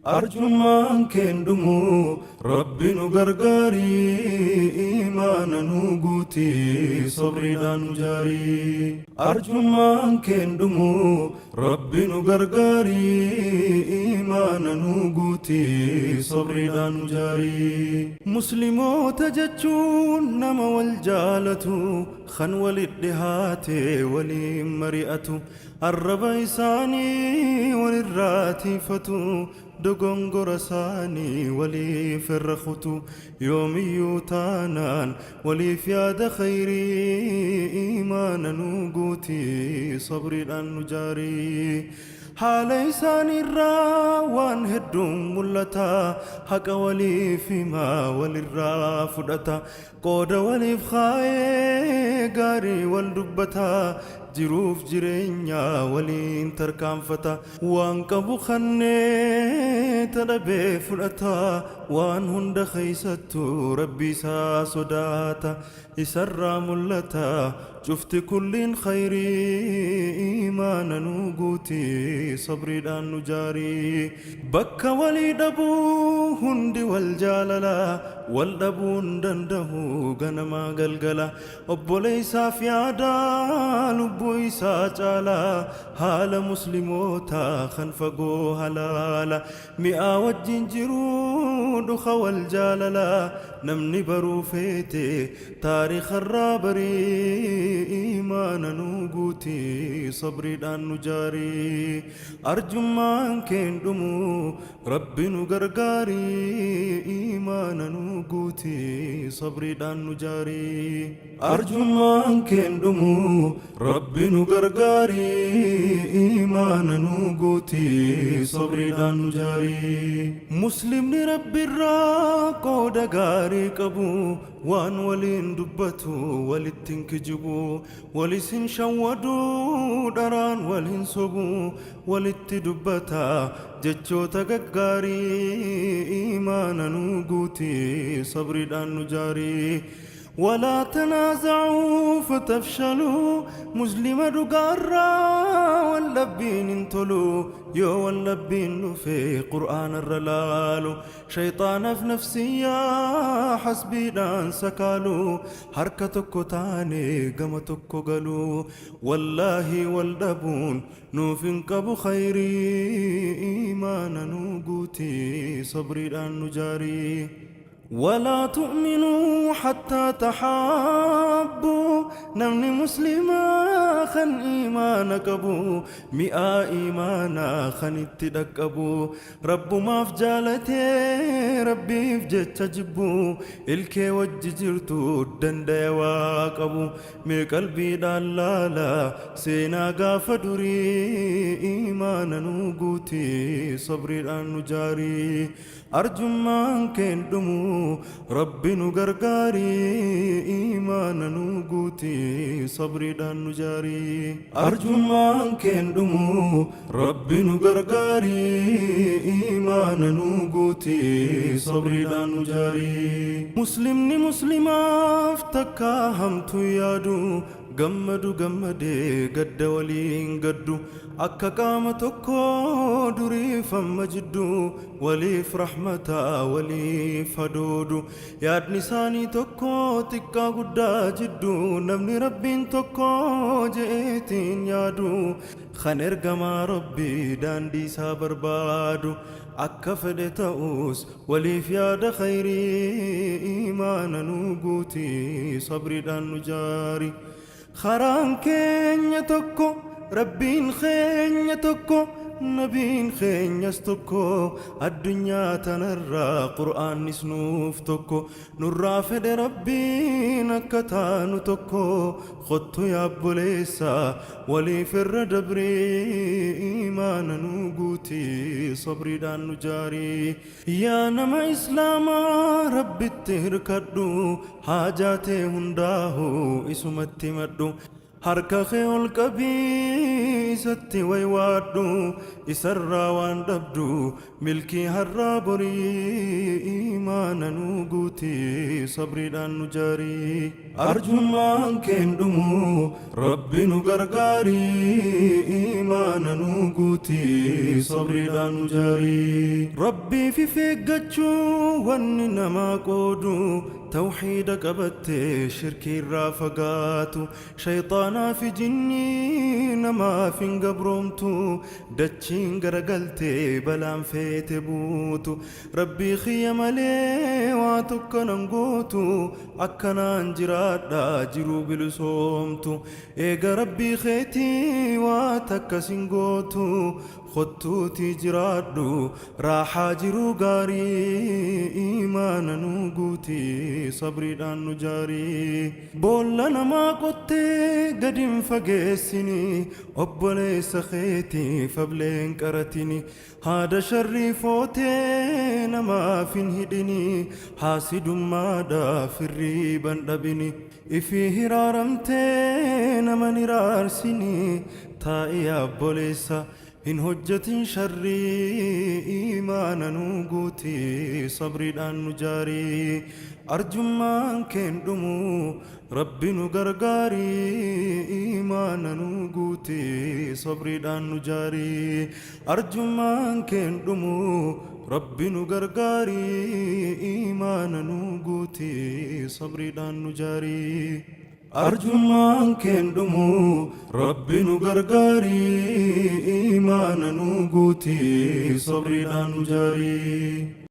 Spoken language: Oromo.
Arjummaan keen dhumu, Rabbi nu gargaari, iimaana nu guuti, sabriidhaan nu jaari. Arjummaan keen dhumu, Rabbi nu gargaari, iimaana nu guuti, sabriidhaan nu jaari. Muslimoota jechuun nama wal jaalatu, kan walit dhihaate waliin mari'atu. Arraba isaanii walirraa tiifatu, dogongora isaanii waliif irra kutu. Yoomiyyuu taanaan waliif yaada khayrii, iimaana nu guuti, sabriidhaan nu jaari. Haala isaaniirraa waan hedduun mul'ata, haqa waliif himaa walirraa fudhata. Qooda waliif kaayee gaarii wal dubbata, jiruuf jireenya waliin tarkaanfata. Waan qabu kannee tadhabee fudhata, waan hunda keeysattuu Rabbi isaa sodaata. Isarraa mul'ata cufti kulliin khayrii, iimaana nu guuti, sabriidhaan nu jaari. Bakka walii dhabuu hundi wal jaalala, wal dhabuun dandahu ganamaa galgala. Obboleeysaaf yaada lubbuu isaa caala, haala muslimootaa kan fagoo halaala. Mi'aa wajjin jiruu dhuka wal jaalala, namni baruu feete taarikarraa barii, iimaana nu guuti, sabriidhaan nu jaari. Arjummaan keen dhumu, Rabbi nu gargaari, iimaana nu guuti, sabriidhaan nu jaari. Arjummaan keen dhumu, Rabbi nu gargaari, iimaana nu guuti, sabriidhaan nu jaari. Muslimni Rabbirraa qooda gaarii qabu, waan waliin dubbatu walitti hin kijibu, walis hin shawwadu, dharaan wal hin sobu, walitti dubbata jechoota gaggaarii, iimaana nu guuti, sabriidhaan nu jaari. Walaa tanaaza'uu fatafshaluu, muslima dhugaarraa wal dhabbiin hin tolu. Yoo wal dhabbiin dhufe qur'aanarra laalu, shayxaanaaf nafsiyyaa hasbiidhaan sakaalu, harka tokko taane gama tokko galu. Wallaahi wal dhabuun nuuf hin qabu khayrii, iimaana nu guuti, sabriidhaan nu jaari. Walaa tu'minuu hattaa tahaabbu, namni muslimaa kan iimaana qabu, mi'aa iimaanaa kan itti dhaqqabu, Rabbumaaf jaalatee Rabbiif jecha jibbu, ilkee wajji jirtu dandaya waa qabu. Mee qalbiidhaan laala seenaa gaafa durii, iimaana nu guuti, sabriidhaan nu jaari. Arjummaan keen dhumu, Rabbi nu gargaari, iimaana nu guuti, sabriidhaan nu jaari. Arjummaan keen dhumu, Rabbi nu gargaari, iimaana nu guuti, sabriidhaan nu jaari. Muslimni muslimaaf takkaa hamtuu yaadu, gammadu gammadee gadda waliin gaddu, akka qaama tokko duriif amma jiddu, waliif rahmata waliif hadoodu. Yaadni isaanii tokko xiqqaa guddaa jiddu, namni Rabbiin tokko je'eetiin yaadu, kan ergamaa Rabbii daandii isaa barbaadu, akka fedhe ta'us waliif yaada khayrii, iimaana nu guuti, sabriidhaan nu jaari. Karaan keenya tokko, Rabbiin keenya tokko, nabiin keenyas tokko, addunyaa tanarraa qur'aannis nuuf tokko. Nurraa fedhe Rabbiin akka taanu tokko. Kottu yaa obboleessa waliif irra dabrii, iimaana nu guuti, sabriidhaan nu jaari. Yaa nama islaamaa Rabbitti hirkadhu, haajaa tee hundaahu isumatti himadhu. Harka kee ol qabii isatti waywaadhu, isarraa waan dhabdu milkii harraa borii. Iimaana nuu guuti, sabriidhaan nu jaarii. Arjummaan keen dhumu, Rabbi nu gargaarii. Iimaana nuu guuti, sabriidhaan nu jaarii. Rabbii fi feeggachuu wanni namaa qoodu, tawxiida qabattee shirkii irraa fagaatu. Shayxaanaa fi jinnii namaaf hin gabroomtu, dachiin garagaltee balaan feete buutu. Rabbii kiyya malee waa tokko nan gootu, akkanaan jiraadha jiruu bilisoomtu. Eega Rabbii keetii waa takka sin gootu, kottuutii jiraadhu raaxaa jiruu gaarii. Iimaana nuu guuti, sabriidhaan nu jaarii. Boolla namaa qottee gadi hin fageessini, obboleessa keetii fableen qaratini. Haada sharrii footee namaaf hin hidhini, haasidummaadhaaf hirriiban dhabini. Ifii hiraaramtee naman hiraarsini, taa'ii obboleessa hin hojjetin sharrii. Iimaana nuu guuti, sabriidhaan nu jaarii. Arjummaan keen dhumu, Rabbi nu gargaarii. Iimaana nuu guuti, sabriidhaan nu jaarii. Arjummaan keen dhumu, Rabbi nu gargaarii. Iimaana nuu guuti, sabriidhaan nu jaarii. Arjummaan keen dhumu, Rabbi nu gargaarii. Iimaana nuu guuti, sabriidhaan nu jaarii.